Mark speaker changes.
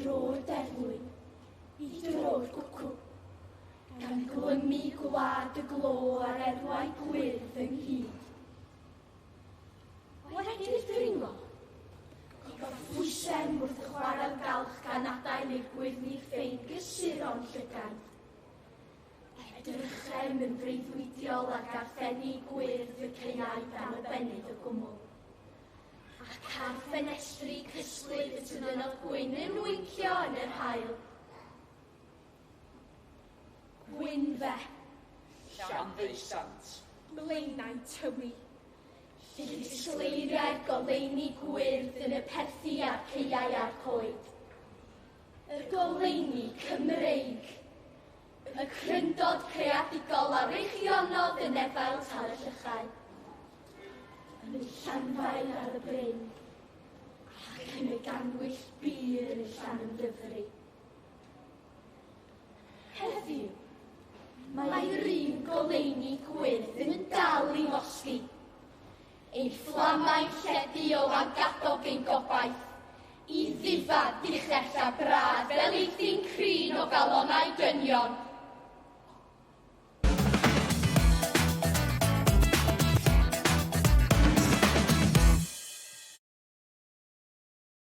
Speaker 1: dro'r derlwyn, i dro'r gwcw, gan glymu gwlad y glo a'r erwau gwyrdd ynghyd. Wedi'r dringo, gorffwysem wrth y chwarel galch gan adael i'r gwyrddni ffein gysuro'n llygaid. Edrychem yn freuddwydiol ar garthenni gwyrdd y caeau dan obennydd y gwmwl. Ac ar ffenestri cysglyd y tyddynodd gwyn yn wincio yn yr haul. Gwynfe.
Speaker 2: Llanddeusant.
Speaker 1: Blaenau Tywi. Lle disgleiriai'r goleuni gwyrdd yn y perthi a'r caeau a'r coed. Y goleuni Cymreig. Y cryndod creadigol a wreichionodd yn efail tal y llychau. Yn y Llanfair ar y bryn, ac yn y gannwyll bur yn Llanymddyfri. Heddiw, mae'r un goleuni gwyrdd yn dal i losgi. Ein fflamau'n lledu o Langadog ein gobaith, i ddifa, dichell a brad fel eithin crin o galonnau dynion.